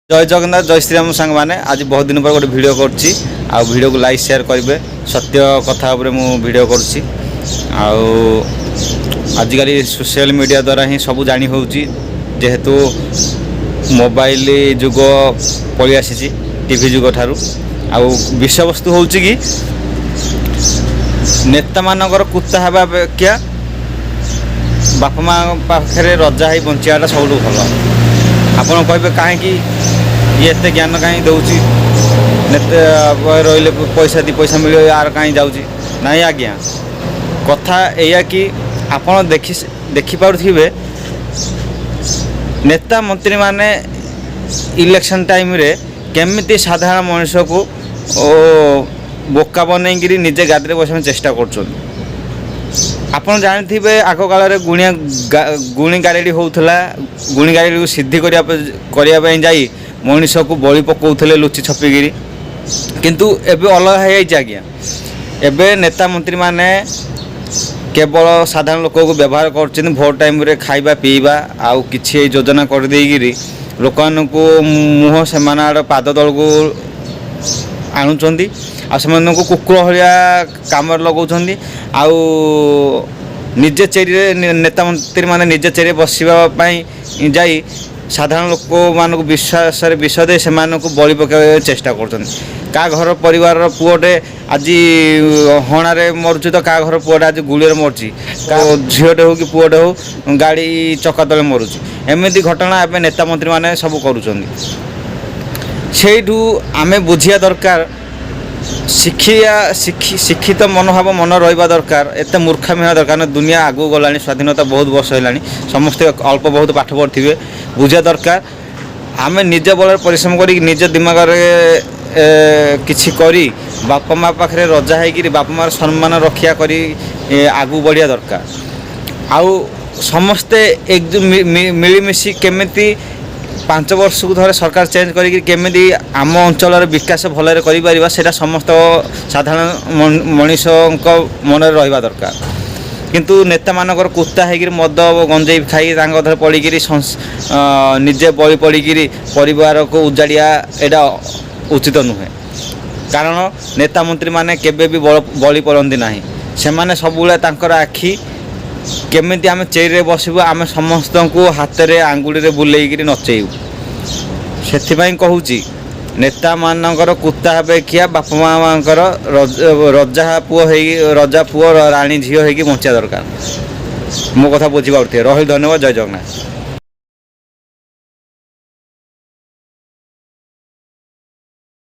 ଜୟ ଜଗନ୍ନାଥ, ଜୟ ଶ୍ରୀରାମ ସାଙ୍ଗମାନେ। ଆଜି ବହୁତ ଦିନ ପରେ ଗୋଟେ ଭିଡ଼ିଓ କରୁଛି ଆଉ ଭିଡ଼ିଓକୁ ଲାଇକ୍, ସେୟାର କରିବେ। ସତ୍ୟ କଥା ଉପରେ ମୁଁ ଭିଡ଼ିଓ କରୁଛି। ଆଉ ଆଜିକାଲି ସୋସିଆଲ ମିଡ଼ିଆ ଦ୍ୱାରା ହିଁ ସବୁ ଜାଣି ହେଉଛି। ଯେହେତୁ ମୋବାଇଲ ଯୁଗ ପଳେଇ ଆସିଛି ଟିଭି ଯୁଗ ଠାରୁ। ଆଉ ବିଷୟବସ୍ତୁ ହେଉଛି କି ନେତାମାନଙ୍କର କୁତ୍ତା ହେବା ଅପେକ୍ଷା ବାପା ମାଆଙ୍କ ପାଖରେ ରଜା ହେଇ ବଞ୍ଚିବାଟା ସବୁଠୁ ଭଲ। ଆପଣ କହିବେ, କାହିଁକି ଇଏ ଏତେ ଜ୍ଞାନ କାହିଁ ଦେଉଛି? ନେତା ରହିଲେ ପଇସା ଦୁଇ ପଇସା ମିଳିବ, ଆର କାହିଁ ଯାଉଛି? ନାଇଁ ଆଜ୍ଞା, କଥା ଏଇଆ କି ଆପଣ ଦେଖିପାରୁଥିବେ, ନେତା ମନ୍ତ୍ରୀମାନେ ଇଲେକ୍ସନ୍ ଟାଇମ୍ରେ କେମିତି ସାଧାରଣ ମଣିଷକୁ ଓ ବୋକା ବନେଇକିରି ନିଜେ ଗାଦିରେ ବସିବା ପାଇଁ ଚେଷ୍ଟା କରୁଛନ୍ତି। ଆପଣ ଜାଣିଥିବେ, ଆଗ କାଳରେ ଗୁଣିଆ ଗୁଣି ଗାରେଡ଼ି ହେଉଥିଲା। ଗୁଣି ଗାରେଡ଼ିକୁ ସିଦ୍ଧି କରିବା ପାଇଁ ଯାଇ ମଣିଷକୁ ବଳି ପକାଉଥିଲେ ଲୁଚି ଛପିକିରି। କିନ୍ତୁ ଏବେ ଅଲଗା ହେଇଯାଇଛି ଆଜ୍ଞା। ଏବେ ନେତା ମନ୍ତ୍ରୀମାନେ କେବଳ ସାଧାରଣ ଲୋକକୁ ବ୍ୟବହାର କରୁଛନ୍ତି ଭୋଟ ଟାଇମ୍ରେ, ଖାଇବା ପିଇବା ଆଉ କିଛି ଏଇ ଯୋଜନା କରିଦେଇକିରି ଲୋକମାନଙ୍କୁ ମୁହଁ ସେମାନେ ଆଡ଼ ପାଦ ତଳକୁ ଆଣୁଛନ୍ତି ଆଉ ସେମାନଙ୍କୁ କୁକୁର ଭଳିଆ କାମରେ ଲଗାଉଛନ୍ତି। ଆଉ ନିଜେ ଚେୟାରରେ, ନେତା ମନ୍ତ୍ରୀମାନେ ନିଜେ ଚେୟାରରେ ବସିବା ପାଇଁ ଯାଇ ସାଧାରଣ ଲୋକମାନଙ୍କୁ ବିଶ୍ୱାସରେ ବିଷ ଦେଇ ସେମାନଙ୍କୁ ବଳି ପକାଇବାକୁ ଚେଷ୍ଟା କରୁଛନ୍ତି। କାହା ଘର ପରିବାରର ପୁଅଟେ ଆଜି ହଣାରେ ମରୁଛି ତ କାହା ଘର ପୁଅଟା ଆଜି ଗୁଳିରେ ମରୁଛି, କାହା ଝିଅଟେ ହଉ କି ପୁଅଟେ ହଉ ଗାଡ଼ି ଚକା ତଳେ ମରୁଛି। ଏମିତି ଘଟଣା ଏବେ ନେତା ମନ୍ତ୍ରୀମାନେ ସବୁ କରୁଛନ୍ତି। ସେଇଠୁ ଆମେ ବୁଝିବା ଦରକାର, ଶିଖିବା ଶିକ୍ଷିତ ମନୋଭାବ ମନ ରହିବା ଦରକାର। ଏତେ ମୂର୍ଖାମି ହେବା ଦରକାର ନା। ଦୁନିଆ ଆଗକୁ ଗଲାଣି, ସ୍ୱାଧୀନତା ବହୁତ ବର୍ଷ ହେଲାଣି, ସମସ୍ତେ ଅଳ୍ପ ବହୁତ ପାଠ ପଢ଼ିଥିବେ। ବୁଝିବା ଦରକାର, ଆମେ ନିଜ ବଳରେ ପରିଶ୍ରମ କରିକି ନିଜ ଦିମାଗରେ କିଛି କରି ବାପା ମା ପାଖରେ ରଜା ହେଇକିରି ବାପା ମାର ସମ୍ମାନ ରକ୍ଷା କରି ଆଗକୁ ବଢ଼ିବା ଦରକାର। ଆଉ ସମସ୍ତେ ଏକ ମିଳିମିଶି କେମିତି 5 ବର୍ଷକୁ ଥରେ ସରକାର ଚେଞ୍ଜ କରିକି କେମିତି ଆମ ଅଞ୍ଚଳର ବିକାଶ ଭଲରେ କରିପାରିବା, ସେଇଟା ସମସ୍ତ ସାଧାରଣ ମଣିଷଙ୍କ ମନରେ ରହିବା ଦରକାର। କିନ୍ତୁ ନେତାମାନଙ୍କର କୁତ୍ତା ହେଇକିରି ମଦ ଗଞ୍ଜେଇ ଖାଇକି ତାଙ୍କ କଥାରେ ପଡ଼ିକିରି ନିଜେ ବଳି ପଡ଼ିକିରି ପରିବାରକୁ ଉଜାଡ଼ିବା, ଏଇଟା ଉଚିତ ନୁହେଁ। କାରଣ ନେତା ମନ୍ତ୍ରୀମାନେ କେବେ ବି ବଳି ପଡ଼ନ୍ତି ନାହିଁ। ସେମାନେ ସବୁବେଳେ ତାଙ୍କର ଆଖି କେମିତି ଆମେ ଚେୟାରରେ ବସିବୁ, ଆମେ ସମସ୍ତଙ୍କୁ ହାତରେ ଆଙ୍ଗୁଳିରେ ବୁଲେଇକିରି ନଚେଇବୁ। ସେଥିପାଇଁ କହୁଛି, ନେତାମାନଙ୍କର କୁତ୍ତା ଅପେକ୍ଷା ବାପା ମାଆଙ୍କର ରଜା ପୁଅ ହେଇକି, ରଜା ପୁଅ ରାଣୀ ଝିଅ ହେଇକି ବଞ୍ଚିବା ଦରକାର। ମୋ କଥା ବୁଝିପାରୁଥିବେ। ରହିଲି, ଧନ୍ୟବାଦ, ଜୟ ଜଗନ୍ନାଥ।